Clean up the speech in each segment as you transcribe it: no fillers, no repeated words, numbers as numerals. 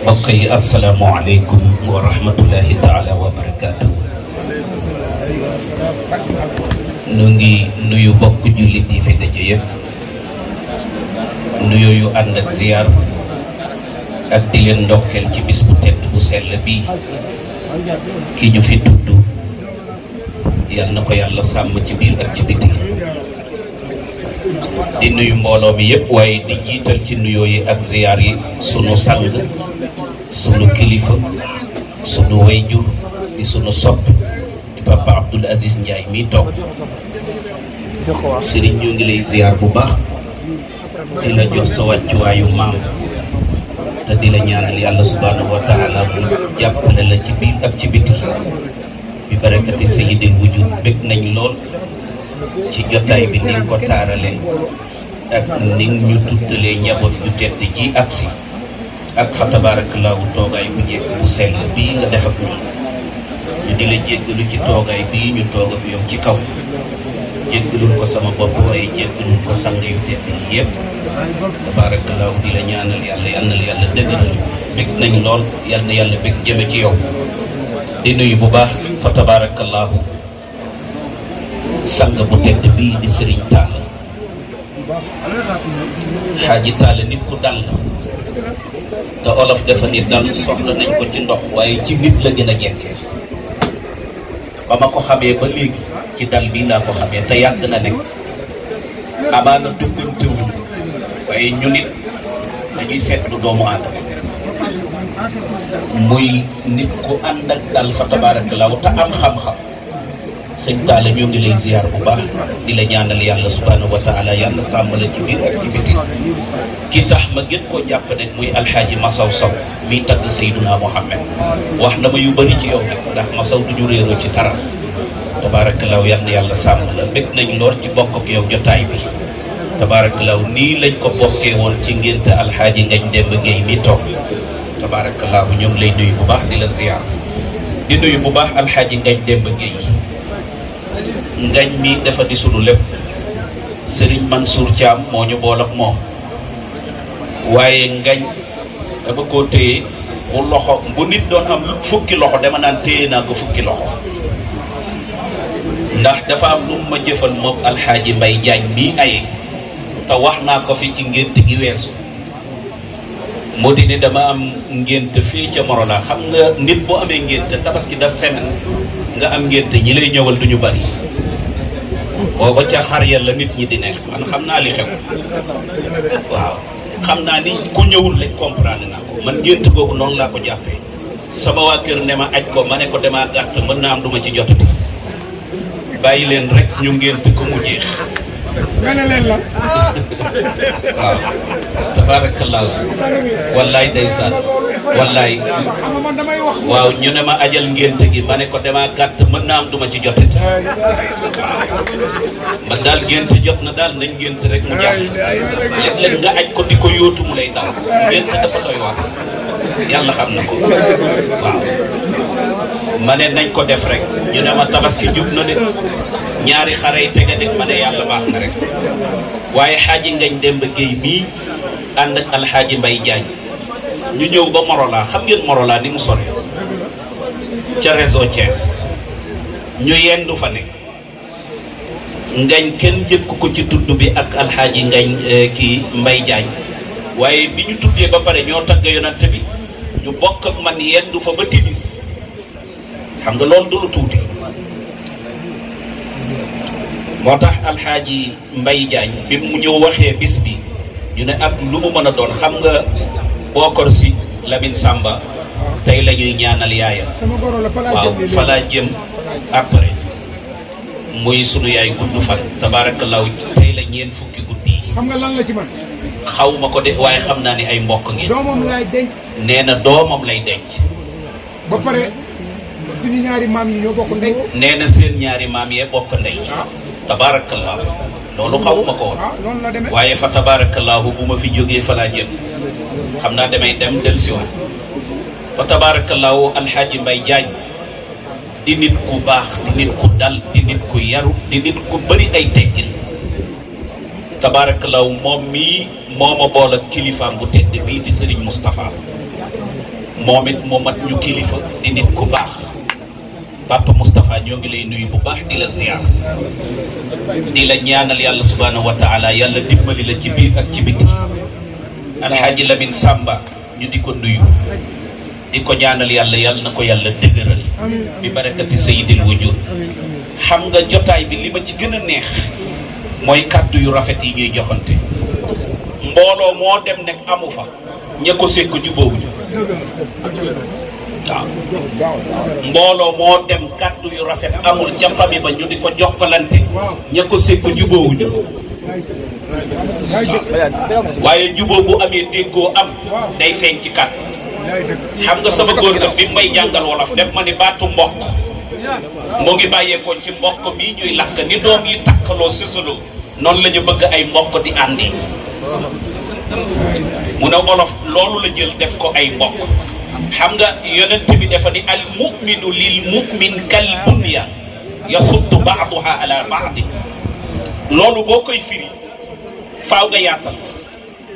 mbokk yi asalaamualeykum wa rahmatullahi taala wa barakaatu. nu ngi nuyu bokk jullit yi fi daje yëpp nuyu yu ànd ak ziyaar ak di leen ndokkeel ci bis bu tedd bu sell bii ki ñu fi tudd yal na ko yàlla sàmm ci biir ak ci biti. di nuyu mbooloo mi yëpp waaye di jiital ci nuyoo yi ak ziyaar yi sunu sang sunu kilifa sunu wayjur di sunu sopp di papa Abdoul Aziz Ndiaye mii toog. sëriñ ñu ngi lay ziyaar bu baax di la jox sa wàccuwaayu maam te di la ñaanal yàlla subhanahu wa taala bu jàppale la ci biir ak ci biti bi barakati sayyidil wujud bëgg nañ lool ci jotaay bi ni nga ko taarale ak ni ñu tuddalee njaboot ju tedd ji agsi ak fa tabaarakallaahu toogaay bu njëkk bu sell bii nga def ak ñun ñu di la jéggalu ci toogaay bii ñu toog ak yow ci kaw jéggalul ko sama bopp waaye jéggalul ko sang yu tedd yi yëpp tabaarakallaahu di la ñaanal yàlla yal na la yàlla dëgëral bëgg nañ lool yal na yàlla bëgg jëme ci yow. di nuyu bu baax fa tabaarakallaahu sang bu tedd bii di Serigne Talla Xaaji Talla nit ku dal la te olof dafa ni dal soxla nañ ko ci ndox waaye ci nit la gën a jekkee. ba ma ko xamee ba léegi ci dal bii laa ko xamee te yàgg na nekk amaana duggantewuñu waaye ñu nit dañuy seetlu doomu aadama muy nit ku ànd ak dal fa tabaarakallaahu te am xam-xam. sëñ Talla ñoo ngi lay ziar bu baax di la ñaanal yàlla subhanahu wa taala yàlla sàmm la ci biir ak ci biti. ki tax ma gën koo jàpp nag muy alxaaji Masaw Sow miy tagg Seyduna Muhammad wax na ma yu bëri ci yow nag ndax Masaw du ñu réeroo ci dara tabaarakallaahu yal na yàlla sàmm la bëgg nañ lool ci bokk ak yow jotaay bi tabaarakallaahu nii lañ ko bokkee woon ci ngénte alxaaji Ngañ Demba Guèye mi toog tabaarakallaahu ñoo ngi lay nuyu bu baax di la ziar di nuyu bu baax alxaaji Ngañ Demba Guèye ngañ mi dafa di sunu lépp Serigne Mansour Thiam moo ñu bool ak moom waaye ngañ dama koo téye bu loxo bu nit doon am fukki loxo dama naan téye naa ko fukki loxo ndax dafa am lu ma jëfal moom alxaaji Mbay Jaañ mii aye te wax naa ko fi ci ngénte gi weesu moo di ne dama am ngénte fii ca Morola xam nga nit boo amee ngénte tabaski da semaine nga am ngénte ñi lay ñëwal duñu bari booba ca xar yàlla nit ñi di nekk man xam naa li xew waaw xam naa ni ku ñëwul lañ comprendre naa ko man ngénte googu noonu laa ko jàppee sama waa kër ne ma aj ko ma ne ko damaa gàtt mën naa am duma ci jotati bàyyi leen rek ñu ngénte ko mu jeex nga ne leen la waaw tabaarakallaahu wallaay ndeysaan wallaay waaw ñu ne ma ajal ngénte gi ma ne ko damaa gàtt mën naa am duma ci jotati man daal ngénte jot na daal nañ ngénte rek mu jàpp léeg-léeg nga aj ko di ko yóotu mu lay daw ngénte dafa doy waar yàlla xam na ko waaw ma ne nañ ko def rek ñu ne ma tabaski jub na de ñaari xare yi tege de ma ne yàlla baax na rek waaye xaaji Ngañ Demba Guèye mii ànd ak alxaaji Mbay Jaañ ñu ñëw ba Morola xam ngeen Morola ni mu sore ca réseau Thiès ñu yendu fa nekk ngañ kenn jëkk ko ci tudd bi ak alxaaji Ngañ kii Mbay Jaañ waaye bi ñu tuddee ba pare ñoo tagg yonante bi ñu bokk ak man yendu fa ba timis xam nga loolu du lu tuuti moo tax alxaaji Mbay Jaañ bi mu ñëw waxee bis bi ñu ne ak lu mu mën a doon xam nga Bokor Si Lamine Samba tey la ñuy ñaanal yaayam waaw fa laa jëm après muy sunu yaay gudd fan tabaarakallaahu tey la ñeen fukki guddi yi xam nga lan la ci man xaw ma ko de waaye xam naa ni ay mbokk ngeen doomam lay denc nee na doomam lay denc ba pare suñu ñaari maam yi ñoo bokk ndey nee na seen ñaari maam yee bokk ndey tabaarakallaahu loolu xaw ma ko woon waaye fa tabaarakallaahu bu ma fi jógee fa laa jëm xam naa damay dem dellusiwaat fa tabaarakallaahu alxaaji Mbay Jaañ di nit ku baax di nit ku dal di nit ku yaru di nit ku bëri ay teggin tabaarakallaahu moom mii moo ma bool ak kilifaam bu tedd bii di Serigne Moustapha moom it moo mat ñu kilifa di nit ku baax Papa Moustapha ñoo ngi lay nuyu bu baax di la ziar di la ñaanal yàlla subhanahu wa taala yàlla dimbali la ci biir ak ci biti Alxaaji Lamine Samba ñu di ko nuyu di ko ñaanal yàlla yàlla na ko yàlla dëgëral bi barakati sayyidil wujud xam nga jotaay bi li ma ci gën a neex mooy kàddu yu rafet yi ñuy joxante mbooloo moo dem nekk amu fa ña ko sekk jubóowuñu waaw mbooloo moo dem kàddu yu rafet amul ca famille ba ñu di ko jokkalante ña ko sekk jubóowuñu waaye jubóo bu amee déggoo am day feeñ ci kàddu xam nga sama góor ga bi may jàngal wolof def ma ni baatu mbokk moo ngi bàyyeekoo ci mbokk mii ñuy lakk ni doom yi takkaloo sësaloo noonu la ñu bëgg ay mbokk di àndi mu ne olof loolu la jël def ko ay mbokk xam nga yonent bi dafa ni al muminu lil mumin kal bunya yasuddu baaduha ala baadi loolu boo koy firi faaw nga yaatal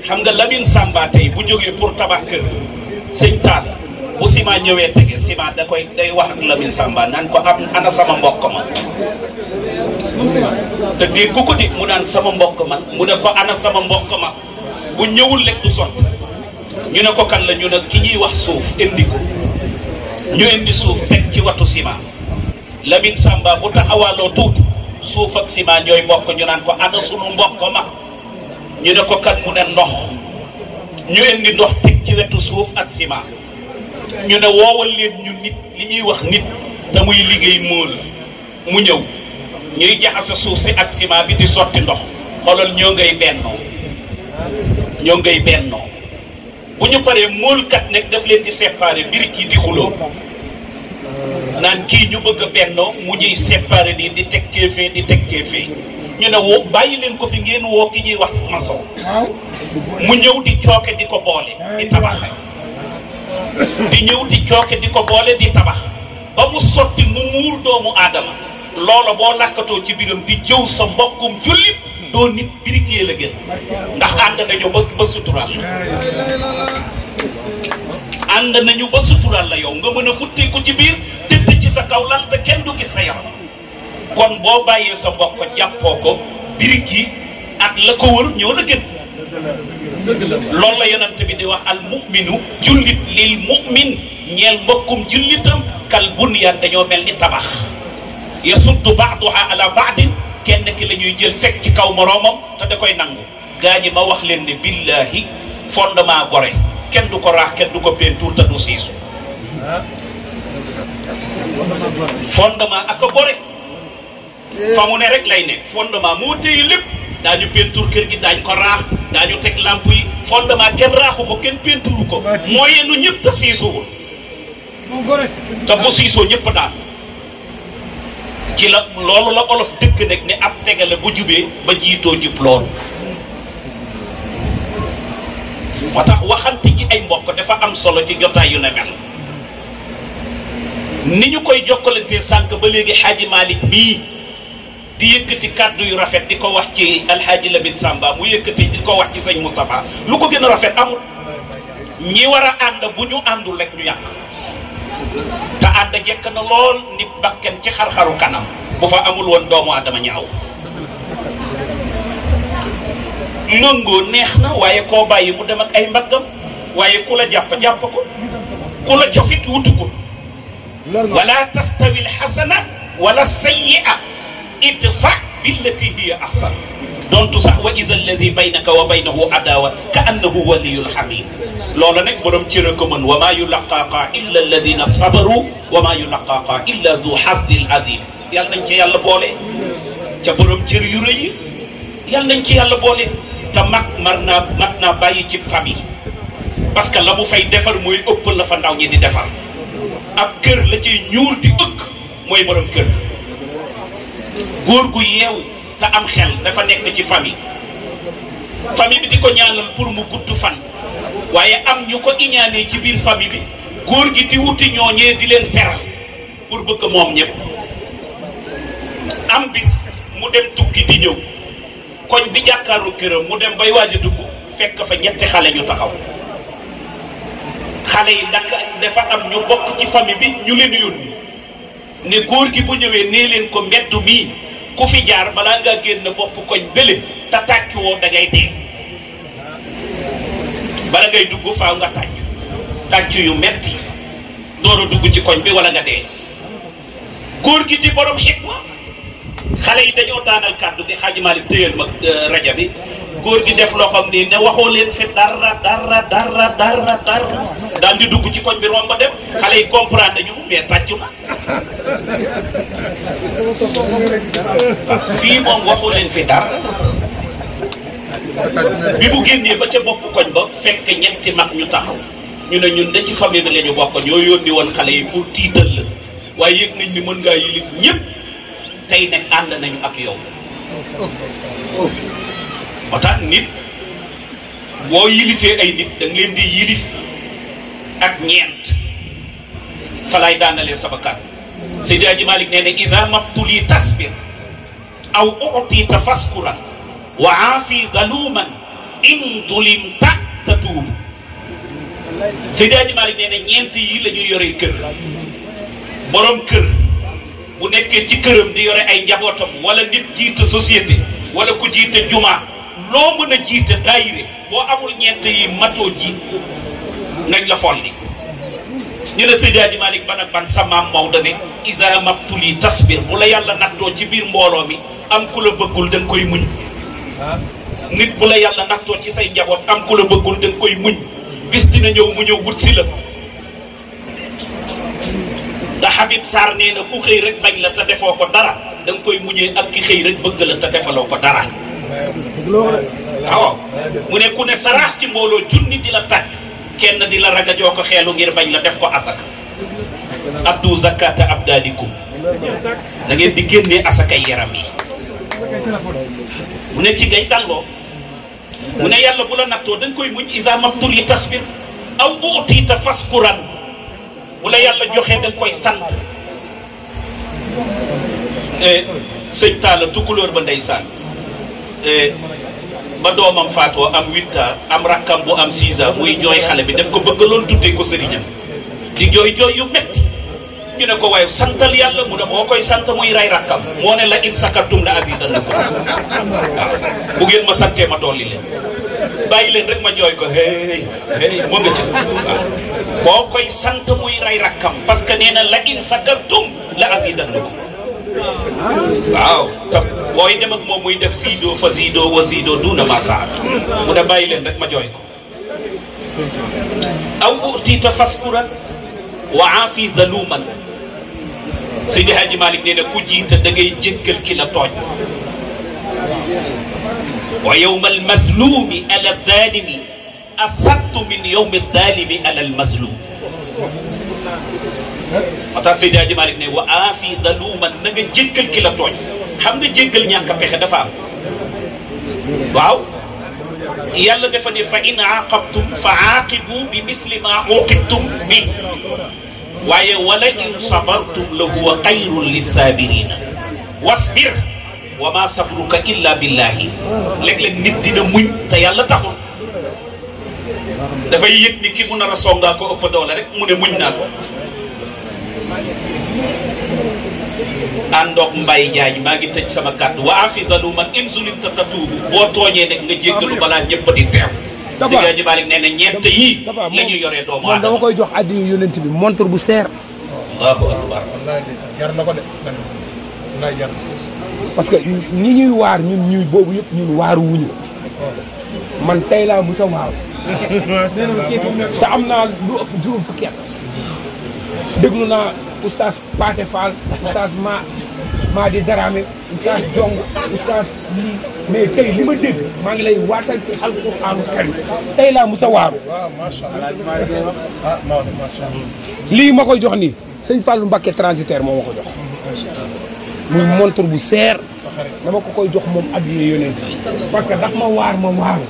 xam nga Lamine Samba tey bu jógee pour tabax kër sëñ Taal bu ciment ñëwee tege ciment day wax ak Lamine Samba naan ko am ana sama mbokk ma te dégg ku ko di mu naan sama mbokk ma mu ne ko ana sama mbokk ma bu ñëwul lekk du sotti ñu ne ko kan la ñu ne ki ñuy wax suuf indi ko ñu indi suuf teg ci watu ciment Lamine Samba bu taxawaaloo tuuti suuf ak ciment ñooy bokk ñu naan ko ana sunu mbokk ma ñu ne ko kan mu ne ndox ñu indi ndox teg ci wetu suuf ak ciment ñu ne woowal leen ñu nit li ñuy wax nit te muy liggéey mool mu ñëw ñuy jaxase suuf si ak ciment bi di sotti ndox xoolal ñoo ngay bennoo bu ñu paree moolkat nekk daf leen di séparer birig yi di xuloo naan kii ñu bëgg a bennoo mu ñuy séparer nii di tekkee fee di tekkee fee ñu ne woo bàyyi leen ko fi ngeen woo ki ñuy wax maçon mu ñëw di cooke di ko boole di tabax di ñëw di cooke di ko boole di tabax ba mu sotti mu muur doomu aadama loola boo lakkatoo ci biiram di jëw sa mbokkum jullit doo nit birikee la gën ndax ànd nañu ba suturaal la ànd nañu ba suturaal la yow nga mën a futteeku ci biir tëdd ci sa kaw lal te kenn du gis sa yaram kon boo bàyyee sa mbokk jàppoo ko birig yi ak la ko wër ñoo la gën loolu la yonent bi di wax al muminu jullit lil mumin ñeel mbokkum jullitam kal bunyan dañoo mel ni tabax yasuddu baaduha ala baadin kenn ki la ñuy jël teg ci kaw moroomam te da koy nangu gaa ñi ma wax leen ne billahi fondement gore kenn du ko raax kenn du ko peinture te du siisu fondement ak a gore fa mu ne rek lay ne fondement moo téye lépp daañu peinture kër gi daañu ko raax daañu teg lamp yi fondement kenn raaxu ko kenn peinture ko mooy nu ñëpp te siisuwul te bu siisoo ñëpp daal ci la loolu la olof dëgg nag ne ab tegale bu jubee ba jiitoo jub loolu moo tax waxante ci ay mbokk dafa am solo ci jotaay yu ne mel ni ñu koy jokkalante sànq ba léegi Xaaji Malick mii di yëkkati kàddu yu rafet di ko wax ci Alxaaji Lamine Samba mu yëkkati di ko wax ci sëñ Moustapha lu ko gën a rafet amul ñi war a ànd bu ñu àndul rek ñu yàq te ànd jekk na lool nit bakken ci xar-xaru kanam bu fa amul woon doomu adama ñaaw lëngoo neex na waaye koo bàyyi mu dem ak ay mbaggam waaye ku la jàpp ko ku la cofit wutu ko wala tastawi alxasana wala sayyi'a idfa billati hiya ahsan dontu sax wa ida alladi baynaka wa baynahu adawa ka annahu waliyul hamid loola nag borom cër ko mën wa maa yulaqaaqa illa alladina sabaru wa maa yulaqaaqa illa du hazzin azim yàlla nañ ci yàlla boole ca borom cër yu rëy yi yàlla nañ ci yàlla boole te mat naa bàyyi ci famille parce que la mu fay defar mooy ëpp la fa ndaw ñi di defar ab kër la ciy ñuul di ëkk mooy borom kër góor gu yeewu te am xel dafa nekk ci famille bi di ko ñaanal pour mu gudd fan waaye am ñu ko iñaanee ci biir famille bi góor gi di wuti ñooñee di leen teral pour bëgg moom ñëpp am bis mu dem tukki di ñëw koñ bi jàkkaaru këram mu dem bay waaj a dugg fekk fa ñetti xale ñu taxaw. xale yi ndax dafa am ñu bokk ci famille bi ñu leen yónni ne góor gi bu ñëwee nee leen ko mbedd mii ku fi jaar balaa ngaa génn bopp koñ bële te tàccu woo da ngay dee. bala ngay dugg faaw nga tàccu yu metti door a dugg ci koñ bi wala nga dee. góor gi di borom xikma xale yi dañoo daanal kàddu gi Xaaji Maalik téyal ma rajo bi góor gi def loo xam ni ne waxoo leen fi dara daal di dugg ci koñ bi romb dem xale yi comprendre nañu mais tàccu na. fii moom waxoo leen fi dara. bi mu génnee ba ca bopp koñ ba fekk ñetti mag ñu taxaw ñu ne ñun de ci famille bi la ñu bokk ñoo yónni woon xale yi pour tiital la waaye yëg nañ ni mën ngaa yilif ñëpp tey nag ànd nañu ak yow. moo tax nit boo yilifee ay nit da nga leen di yilif ak ñeent fa laay daanalee sama kàddu. Seydi Hadji Malick nee na iza mabtuli tasbir aw u'tita faskuran wa aafi daluman in dulimta tatuubu. Seydi Hadji Malick nee na ñeent yi la ñuy yoree kër. borom kër bu nekkee ci këram di yore ay njabootam wala nit jiite société wala ku jiite juma loo mën a jiite daayire boo amul ñeent yi matoo ji nañ la folli. ñu ne Seydi Hadji Malick ban ak ban sa maam Maodo ne isa mabtuli tasbir bu la yàlla nattoo ci biir mbooloo mi am ku la bëggul da nga koy muñ. nit bu la yàlla nattoo ci say njaboot am ku la bëggul da nga koy muñ bis dina ñëw mu ñëw wut si la. te Habib Sarr nee na ku xëy rek bañ la te defoo ko dara da nga koy muñee ak ki xëy rek bëgg la te defaloo ko dara. waaw mu ne ku ne saraax ci mbooloo junni di la tàcc kenn di la ragajoo ko xeelu ngir bañ la def ko asaka. abdu zakata abdalikum da ngeen di génnee asakay yaram yi. mu ne ci ngay dalloo mu ne yàlla bu la nattoo da nga koy muñ isa mabtuli tasbir aw uutiita faskuran bu la yàlla joxee da nga koy sant. sëñ Talla tukulóor ba ndeysaan ba doomam faatoo am 8 ans am rakkam bu am 6 ans muy jooy xale bi daf ko bëgg loolu tuddee ko sëriñam di jooy yu metti ñu ne ko waaye santal yàlla mu ne boo koy sant muy ray rakkam moo ne la in sakartum la azidannakum waaw bu ngeen ma santee ma dolli leen bàyyi leen rek ma jooy ko hey moo nga ci waaw boo koy sant muy ray rakkam parce que nee na la in sakartum la azidannakum waaw te booy dem ak moom muy def zido fa zido wa zido duna ma saat mu ne bàyyi leen rek ma jooy ko. aw utiita faskuran wa aafi zaluman. Seydi Hadji Malick nee na ku jiite da ngay jéggal ki la tooñ. wa yawma almazlumi ala zalimi asaddu min yawmi zalimi ala almazlum. moo tax Seydi Hadji Malick ne wa aafi zaluman na nga jéggal ki la tooñ. xam nga jéggal ñàkk a pexe dafa am waaw yàlla dafa ne fa in aaqabtum fa aaqibu bi misli ma uqibtum bi waaye wala in sabartum la huwa xayrun lissaabirina wasbir wa ma sabruka illa billahi. léeg-léeg nit dina muñ te yàlla taxul dafay yëg ni ki mu nar a songaa ko ëpp doole rek mu ne muñ naa ko. àndoog Mbaye Diagne maa ngi tëj sama kàddu wa afisalu man in zulimta tatuubu boo tooñee nag nga jéggalu balaa ñëpp di teew. Seydi Hadji Malick nee na ñeent yii la ñuy yoree doomu aadama. dama koy jox addi yonent bi montre bu seer. Allahu akbar. jar na ko de wallaay jar. parce que ñi ñuy waar ñun boobu yëpp ñun waaru wuñu man tey laa musa waaw. te am naa lu ëpp juróom fukki at. déglu naa oustaz Pathé Fall oustaz maa di Darame oustaz Jong oustaz lii mais tey li ma dégg maa ngi lay waatal ci alquranu karim tey laa musa waaru. waaw macha allah ah Maodo macha allah. lii ma koy jox nii sëñ Fallou Mbacké transitaire moo ma ko jox. muy montre bu seer. dama ko koy jox moom addiya yonent parce que daf ma waar ma waaru.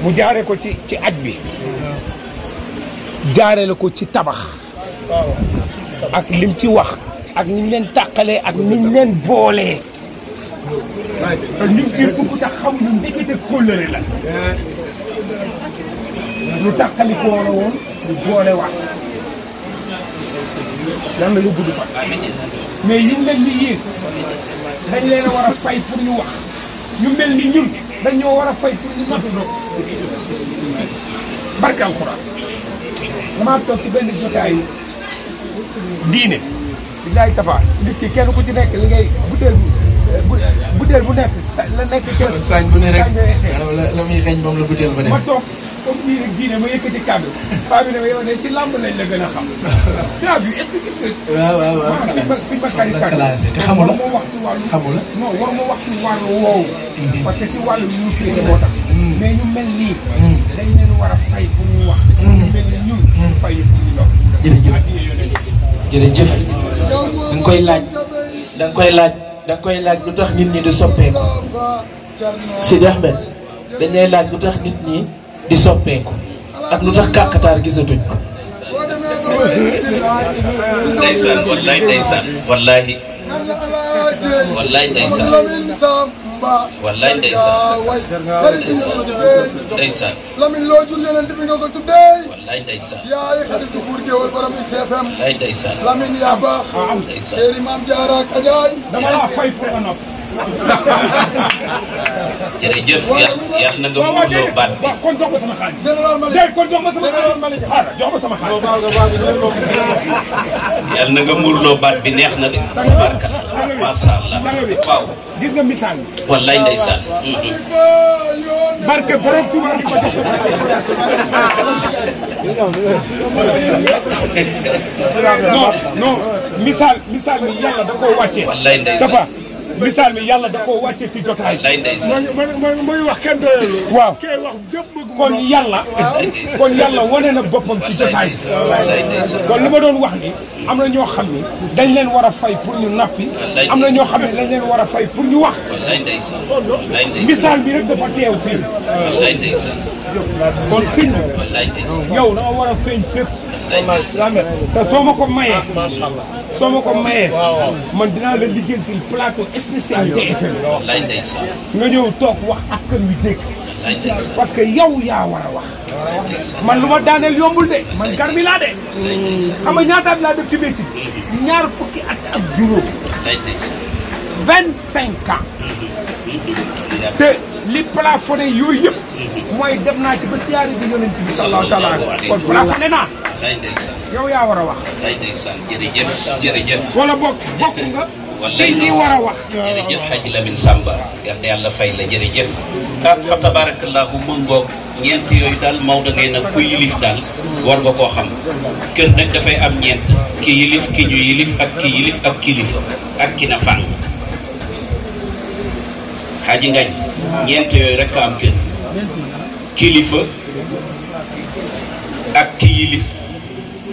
mu jaaree ko ci aj bi. jaaree la ko ci tabax. ak lim ci wax ak niñ leen tàqalee ak niñ leen boolee te ñu ngi ciy dugg tax xamuñu ndekete kóllëre la lu tàqali ko la woon ñu boole waat yàlla nga gudd fa mais ñu mel ni yéen dañ leen a war a fay pour ñu wax ñu mel ni ñun dañ ñoo war a fay pour ñu noppi barke alxuraan damaa toog ci benn jotaay diine bilaay tafa nit ki kenn ku ci nekk li ngay butéel bu nekk la nekk ca sañ bu ne rek la muy xeeñ moom la butéel ba nekk ma toog comme bii rek diine ma yëkkati kàddu paa bi ne ma yow ne ci làmb lañ la gën a xam tu as vu est-ce que gis nga waaw fi ma kari kàddu te xamul war ma wax ci wàllu xamul non war ma wax ci wàllu woowu parce que ci wàllu ñu féete moo tax mais ñu mel nii dañ leen war a fay pour ñu wax ñu mel ni ñun fay pour ñu wax jërëjëf da nga koy laaj da nga koy laaj lu tax nit ñi di soppeeku Sidi Ahmed dañ lay laaj lu tax nit ñi di soppeeku ak lu tax kàkkataar gisatuñ ko. ndeysaan wallaay ndeysaan wallahi wallaay ndeysaan wallaay ndeysaan ndeysaan Lamine loo jur yonent bi nga ko tuddee wallaay ndeysaan yaay xaritu buur géwël borom XFM wallaay ndeysaan Lamine yaa baax Séeri Maam Jaara ak Ajaay dama la fay pour un nopp jërëjëf yàlla na nga muurloo baat bi kon jox ma sama xaalis Général Malick déet kon jox ma sama xaalis jox ma sama xaalis yàlla na nga muurloo baat bi neex na de barka masha Allah waaw gis nga misaal bi wallaay ndeysaan barke borom Tuuba di ko non misaal mi yàlla da koo wàccee wallaay ndeysaan dafa misaal mi yàlla da koo wàccee ci jotaay wallaay ndeysaan mooy wax kenn doyelu. waaw kay wax jëpp bëgg kon yàlla wane na boppam ci jotaay kon li ma doon wax ni am na ñoo xam ni dañ leen war a fay pour ñu nappi am na ñoo xam ne dañ leen war a fay pour ñu wax wallaay ndeysaan wallaay ndeysaan misaal bi rek dafa teew fii wallaay ndeysaan kon sëñ bi wallaay ndeysaan yow da nga war a feeñ fépp te soo ma ko mayee macha allah. soo ma ko mayee man dinaa la liggéey fii plateau spécial TFM wallaay ndeysaan nga ñëw toog wax askan wi dégg wallaay ndeysaan parce que yow yaa war a wax man lu ma daaneel yombul de man garmi laa de xam nga ñaataat laa def ci métier bi ñaar fukki at ak juróom wallaay ndeysaan 25 ans te li plafonné yooyu yëpp mooy dem naa ci ba siyaare ji yonent bi sallallahu taala kon plafonné naa wallaay ndeysaan yow yaa war a wax wallaay ndeysaan jërëjëf jërëjëf wala bokk nga wallaay ci ñi war a wax jërëjëf Hadji Lamine Samba yal na yàlla fay la jërëjëf ah fa tabarakallahu mën ngoog ñeent yooyu daal Maodo ngay nag ku yilif daal war nga koo xam kër nag dafay am ñeent ki yilif ki ñu yilif ak ki yilif ak kilifa ak ki na fàng Hadji Ngañ ñeent yooyu rek a am kër kilifa ak ki yilif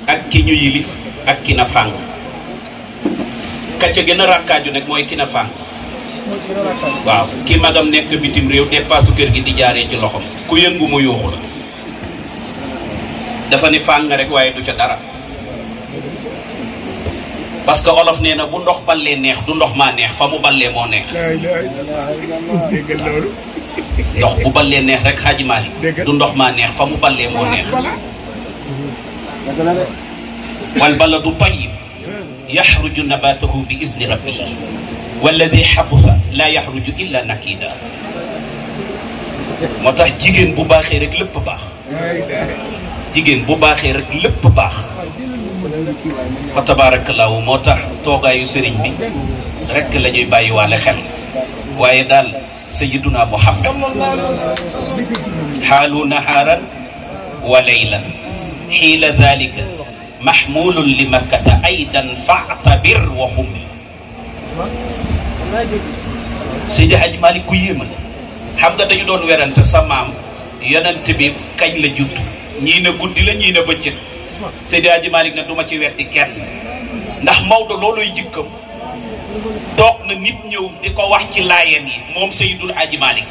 ak ki ñu yilif ak ki na fàng ka ca gën a rakkaaju nag mooy ki na fàng waaw ki magam nekk bitim réew dépasse kër gi di jaaree ci loxom ku yëngu mu yuuxu la dafa ne fàng rek waaye du ca dara parce que olof nee na bu ndox ballee neex du ndox maa neex fa mu ballee moo neex ndox bu ballee neex rek Hadji Malick du ndox maa neex fa mu ballee moo neex wal baladu tayyib yaxruju nabatahu bi izni rabbihi walladi xabusa laa yaxruju illa nakida moo tax jigéen bu baaxee rek lépp baax jigéen bu baaxee rek lépp baax fa tabarakallahu moo tax toogaayu sëriñ bi rek la ñuy bàyyiwaale xel waaye daal sayiduna muhammad xaalu nahaaran wa laylan xiila dalika mahmulun li makkata aydan fa'tabir wa xummi Seydi Hadji Malick ku yéema la xam nga dañu doon werante sa maam yonent bi kañ la judd ñii ne guddi la ñii ne bëccëg Seydi Hadji Malick ne du ma ci weddi kenn ndax Maodo looluy jikkam toog na nit ñëw di ko wax ci laayeen yi moom Seydul Hadji Malick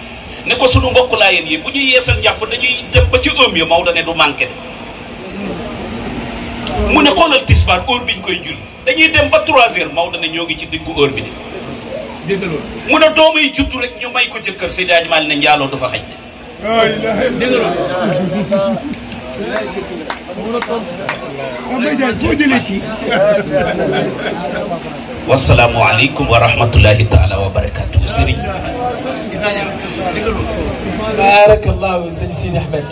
ne ko sunu mbokku laayeen yi bu ñuy yeesal njàpp dañuy dem ba ci ëm ya Maodo ne du manqué mu ne xoolal tisbaar heure biñ koy julli dañuy dem ba 3 heures Maodo ne ñoo ngi ci diggu heure bi de mu ne doom yi juddu rek ñu may ko jëkkër Seydi Hadji Malick ne njaaloo du fa xaj wasalaamu aleykum wa rahmatullahi taala wa barakatuhu sëriñ barakallahu sëñ Sidi Ahmed